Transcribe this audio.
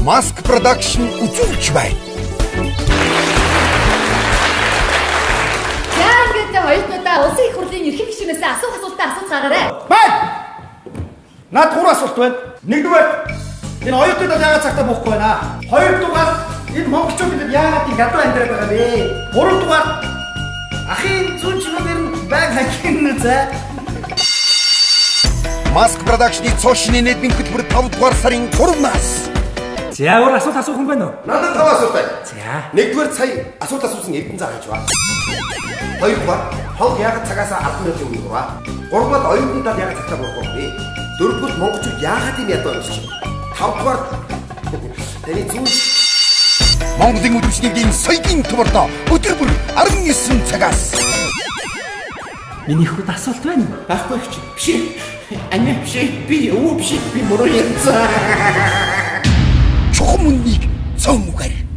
Mask Production үзүүлж байна. За, ингээд оюутнуудаа улсын их хурлын эрхэм гишүүнээс асуух асуултаа асууцгаагаарай. Бай! Наад гурван асуулт байна. Нэгдүгээр, энэ оюутнууд яагаад цагтаа буухгүй байна? Хоёрдугаар, энэ монголчууд бид яагаад ийм ядуу амьдраад байгаа вэ? Гуравдугаар, ахын зүүн чимээр нь байг хакин зэ. Mask Production-ы цоо шинэ нийтмийн хөтөлбөр 5 дугаар сарын 3-наас. За, өөр асуулт асуух хүн байна уу? Надад тав асуулт байна. За. Нэгдүгээр, сая асуулт асуусан Эрдэнэ заа хийж ба. Хоёрдугаар, хонх яагаад цагаас 10 минутын өмнө ураа? Гуравдугаар, оюутнуудад яагаад цагтаа буухгүй вэ? Дөрөвдүгээр, монголчууд яагаад ийм ядуу амьдарч байна? Тавдугаар, таны зүүн Монголын үдшилтийн соёлын томордоо өдөр бүр 19 цагаас. Миний хүүд асуулт байна. Байхгүй ч биш. Ани биш. Би өвөө биш. Би мөрөө ярьсан. Чухам үннийг цөөн үгээр.